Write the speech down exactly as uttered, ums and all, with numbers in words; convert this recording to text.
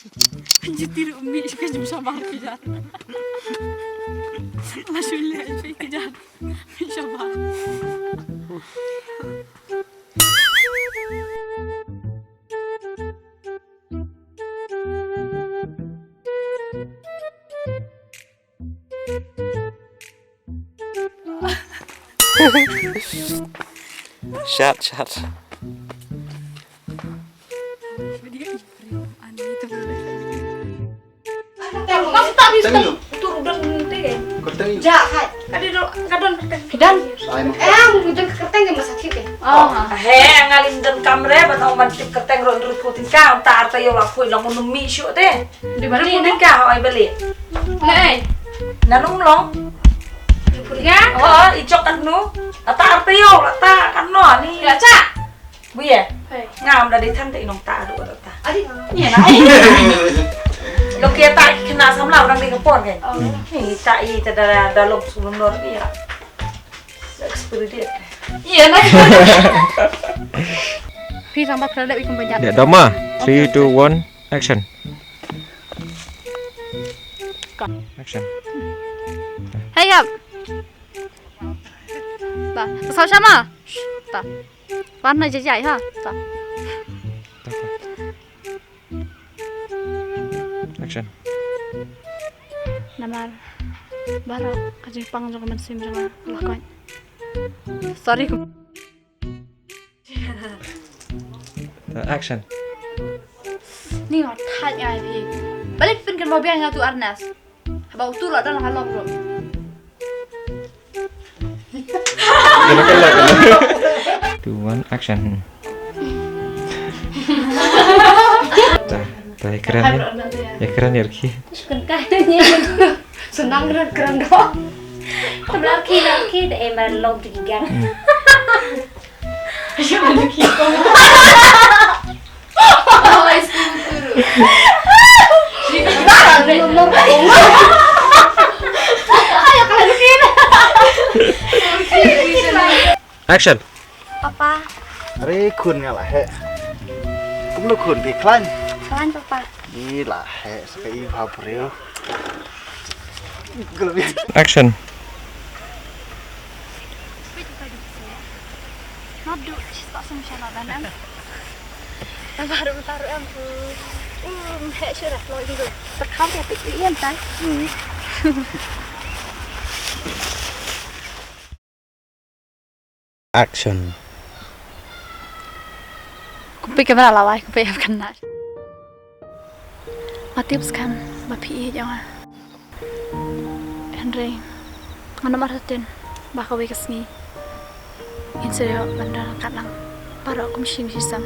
Jiti ruh mih ka jum shabar ki jar. La shu leh phi ki jar. Mih shabar. Shut, shut. Tang lu. Kau tang lu. Ja, hai. Ka don, ka don kyrteng. Ki don. Ai, ma. Em, don kyrteng ke masa kit ke. Oh. He, nga lim don kamre, ban ong ban tip kyrteng ruh, ndu ruh putin ka, ta arta ïoh la khui long un mih shuh te. Di bali. Putin ka, oi bali. Nei. Nanum long. Putin ka. Oh, i jok kan nu. Ata arta ïoh, ata kan no ni. Ya, cha. Buya. Hei. Ngam da di than te i nong ta ruh ta. Adi. Ïa na. Lo kia ta kena samla orang di kepon kan. Oh. Ni ta i ta da da long sum nor ïa. Experience. Ïa na. Phi sang bak da i kumpa jat. Ya, dama. Three, two, one, action. Action. Hey up. Ta. Sa sama. Ta. Wan na jajai ha. Ta. Action. Namar baroh ka jingpang jong ka mynsiem jong nga la koit. Sorry. Action. Ni nga thait nga ïa phi. Balei phin kynmaw biang ïa utu Ernest? Haba utu la don ha lok ruh. Two, one, action. Ta, ta ïa kren ïa. Ïa kren ïa ki. Kan ka ni. Senang kren kren doh. Kamlar ki lar ki da emar lom tu ki gang. Hmm. Action. Papa. Are khun nga la heh. Kumno khun phi khlaiñ? Khlaiñ papa. Ni la heh sa ka i bha briew. Action. Action. Kumpi kamera lawai, kumpi em kena. Ma tips kan ba phi ïeit ïa nga. Hynrei ngan namar hatin ba kawei ka sngi ngin sa ïoh ban don ryngkat lang baroh kum shim shisem.